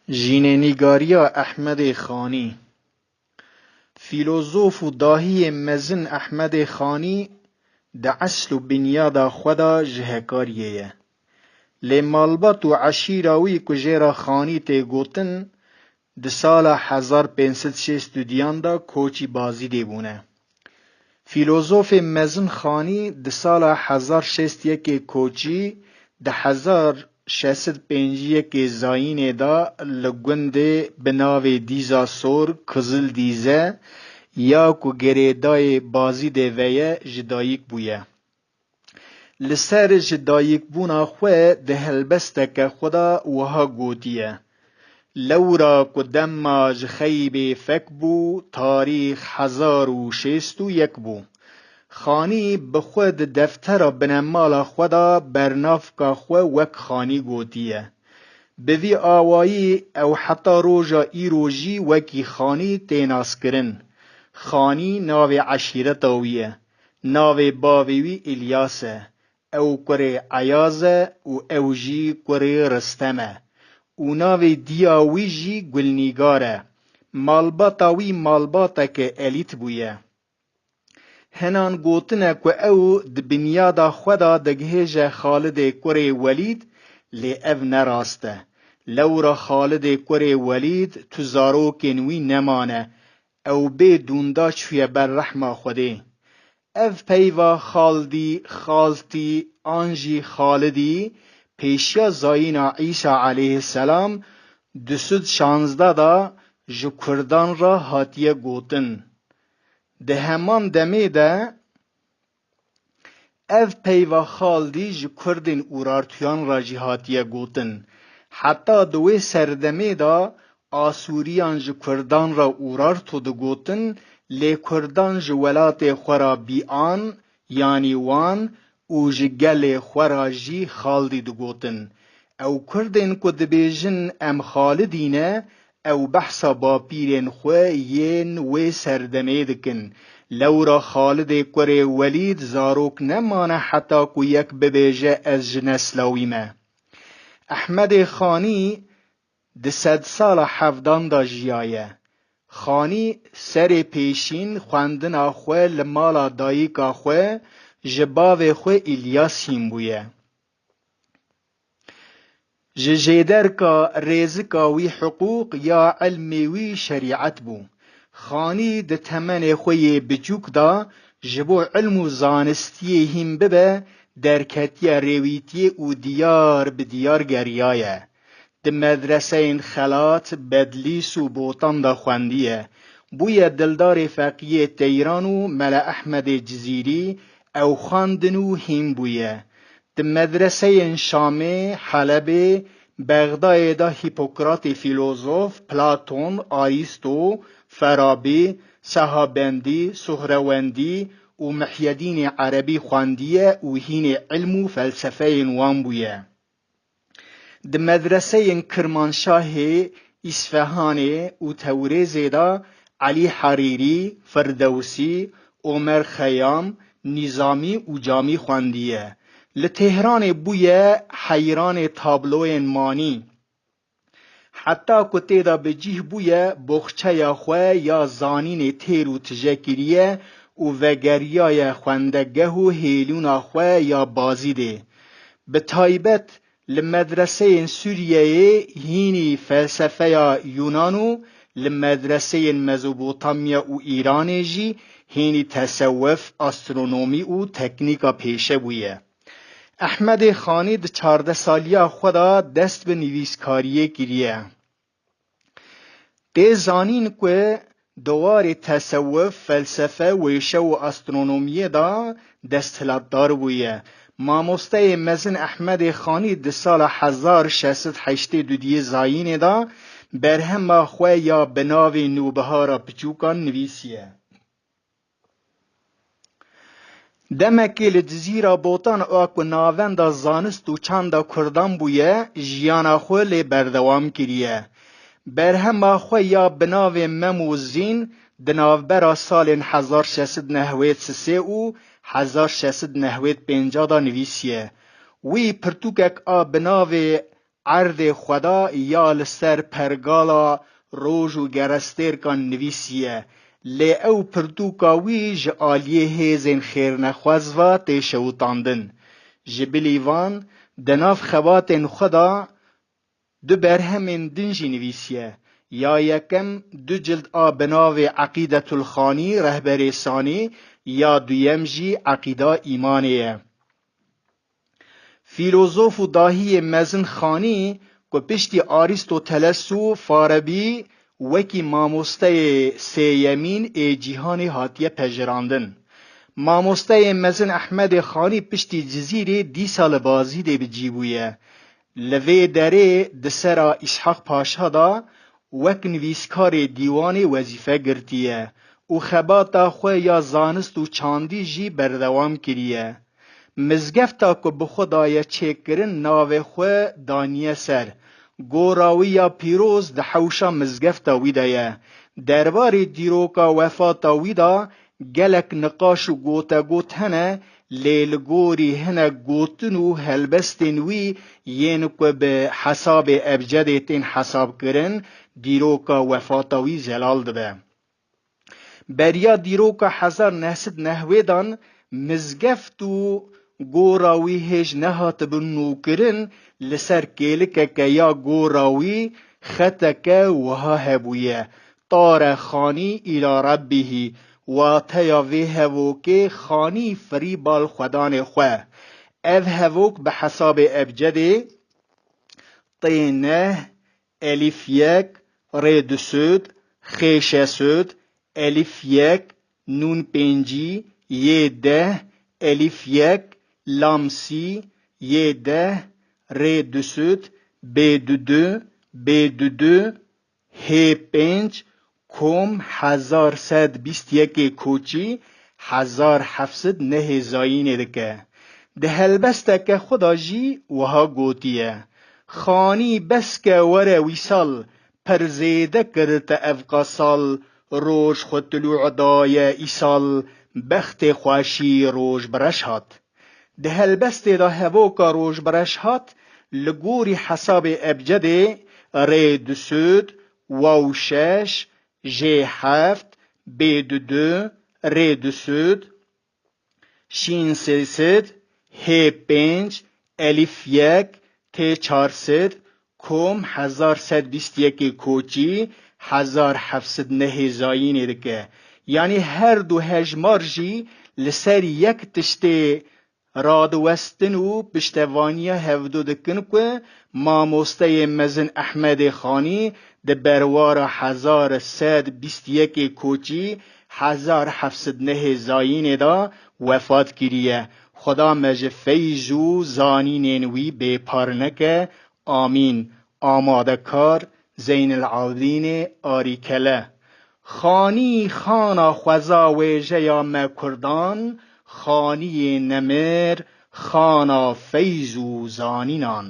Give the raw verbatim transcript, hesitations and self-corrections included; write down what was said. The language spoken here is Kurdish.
Jînenîgariya Ehmedê Xanî. Fîlozof û dahiyê mezin Ehmedê Xanî di esl û binyada xwe de ji Hekariyê ye. Lê malbat û eşîra wî ku jê re Xanî tê gotin, di sala hezar pênc sed şêst û duyan de koçî Bazîdê bûne. Fîlozofê mezin Xanî di sala hezar şêst yekê koçî, di hezar şeş sed pêncî yekê zayînê de li gundê bi navê Dîza Sor, Kizil Dîze, ya ku girêdayê Bazîdê ve ye, ji dayik bûye. Li ser ji dayikbûna xwe di helbesteke xwe de wiha gotiye, Lewra ku dema ji xeybê fek bû, tarîx hezar û şêst û yek bû. Xanî bi xwe di deftera binemala xwe de bernavka xwe wek Xanî gotiye. Bi vî awayî ew heta roja îro jî wekî Xanî tê naskirin. Xanî navê eşîreta wî ye. Navê bavê wî Îlyas e. Ew kurê Eyaz e û ew jî kurê Ristem e û navê diya wî jî Gulnîgar e. Malbata wî malbateke elît bûye. Hinan gotine ku ew di binyada xwe de digihêje Xalidê kurê Welîd, lê ev ne rast e. Lewra Xalidê kurê Welîd tu zarokên wî nemane, ew bê dûnda çûye ber rehma Xwedê. Ev peyva Xaldî, Xaltî an jî Xalidî pêşiya zayîna Îsa aleyhisselam du sed şanzdeh de ji Kurdan re hatiye gotin. Di heman demê de ev peyva Xaldî ji Kurdên Urartuyan re jî hatiye gotin. Heta di wê serdemê de Asûriyan ji Kurdan re Urartu digotin, lê Kurdan ji welatê xwe re Bîan, yanî Wan û ji gelê xwe re jî Xaldî digotin. Ew Kurdên ku dibêjin em Xalidî ne, ew behsa bapîrên xwe yên wê serdemê dikin. Lewra Xalidê kurê Welîd zarok nemane heta ku yek bibêje ez ji nesla wî me. Ehmedê Xanî di sedsala hevdan de jiyaye. Xanî serê pêşîn xwendina xwe li mala dayika xwe ji bavê xwe Îlyas hîn bûye. Ji jêderka rêzika wî hiqûq ya ilmê wî şerîet bû. Xanî di temenê xwe yê biçûk de ji bo ilm û zanistiyê hîn bibe, derketiye rêwîtiyê û diyar bi diyar geriyaye. Di medreseyên Xelat, Bedlîs û Botan de xwendiye. Bûye dildarê Feqiyê Teyran û Mele Ehmedê Cizîrî, ew xwendin û hîn bûye. Di medreseyên Şamê, Helebê, Bexdayê de Hîpokratê fîlozof, Platon, Arîsto, Ferabî, Sehabendî, Suhrewendî û Mihyedînê Erebî xwendiye û hînê ilm û felsefeyên wan bûye. Di medreseyên Kirmanşahê, Îsfehanê û Tewrêzê de Elî Herîrî, Firdewsî, Omer Xeyam, Nîzamî û Camî xwendiye. Li Têhranê bûye heyranê tabloyên manî. Heta ku tê de bi cih bûye, boxçeya xwe ya zanînê têr û tije kiriye û vegeriyaye xwendegeh û hêlûna xwe ya Bazîdê. Bi taybet li medreseyên Sûriyeyê hînî felsefeya Yûnan û li medreseyên Mezopotamya û Îranê jî hînî tesewuf, astronomî û teknîka pêşe bûye. Ehmedê Xanî di çardeh saliya xwe de dest bi nivîskariyê kiriye. Tê zanîn ku di warê tesewuf, felsefe, wêşe û astronomiyê de desthilatdar bûye. Mamosteyê mezin Ehmedê Xanî di sala hezar şeş sed heştê û duyê zayînê de berhema xwe ya bi navê Nûbihara Piçûkan nivîsiye. Demekê li Cizîra Botan a ku navenda zanist û çanda Kurdan bûye, jiyana xwe lê berdewam kiriye. Berhema xwe ya bi navê Mem û Zîn di navbera salên hezar şeş sed nehwêd sisê û hezar şeş sed nehwêd pênca de nivîsiye. Wî pirtûkek a bi navê erdê xwe da ya li ser pergala roj û gerestêrkan nivîsiye. Lê ew pirtûka wî ji aliyê hêzên xêrnexwaz ve tê şewitandin. Ji bilî van, di nav xebatên xwe de du berhemên din jî nivîsiye. Ya yekem du cild a bi navê Eqîdetul Xanî, Rehberê Sanî, ya duyem jî Eqîda Îmanê ye. Fîlozof û dahiyê mezin Xanî, ku piştî Arîstoteles û Farebî wekî mamosteyê sêyemîn ê cîhanê hatiye pejirandin. Mamosteyê mezin Ehmedê Xanî piştî Cizîrê dîsa li Bazîdê bi cî bûye. Li vê derê di sera Îshaq Paşa de wek nivîskarê dîwanê wezîfe girtiye û xebata xwe ya zanist û çandî jî berdewam kiriye. Mizgefta ku bi xwe daye çêkirin navê xwe daniye ser. Gora wî ya pîroz di hewşa mizgefta wî de ye. Derbarê dîroka wefata wî de gelek niqaş û gotegot hene, lê li gorî hinek gotin û helbestên wî yên ku bi hesabê ebcedê tên hesabkirin, dîroka wefata wî zelal dibe. Beriya dîroka hezar neh sed nehwêdan mizgeft û gora wî hêj nehatibin nûkirin, li ser kêlikeke ya gora wî xeteke wiha hebûye: "Tare Xanî îla Rebbihî", wateya vê hevokê Xanî firî bal xwedanê xwe. Ev hevok bi hesabê ebcedê tê neh, elîf yek, rê du sud, xê şeş sud, elîf yek, nûn pêncî, yê deh, elîf yek, lam sî, yê deh, rê du sud, bê du du, bê du du, hê pênc, kom hezar sed bîst yekê koçî, hezar heft sed nehê zayînê dike. Di helbesteke xwe de jî wiha gotiye: "Xanî bes ke were wîsal, pir zêde kir te evqa sal, roj xwe tilû daye îsal, bextê xweşî roj bi reş hat." Di helbestê de hevoka roj bi reş hat, li gorî hesabê ebcedê: rê du sud, waw şeş, jê heft, bê du du, rê du sud, şîn sê sed, hê pênc, elîf yek, tê çar sed, kom hezar sed bîst yekê koçî, hezar heft sed nehê zayînê dike. Yanî her du hejmar jî li ser yek tiştê radiwestin û piştevaniya hevdu dikin ku mamosteyê mezin Ehmedê Xanî di berwara hezar sed bîst yekê koçî, hezar heft sed nehê zayînê de wefat kiriye. Xweda me ji feyz û zanînên wî bêpar neke. Amîn. Amadekar: Zeynel Abidînê Arîkele. Xanî xana xweza wêjeya me kurdan, xaniyê nemir, xana feyz û zanînan.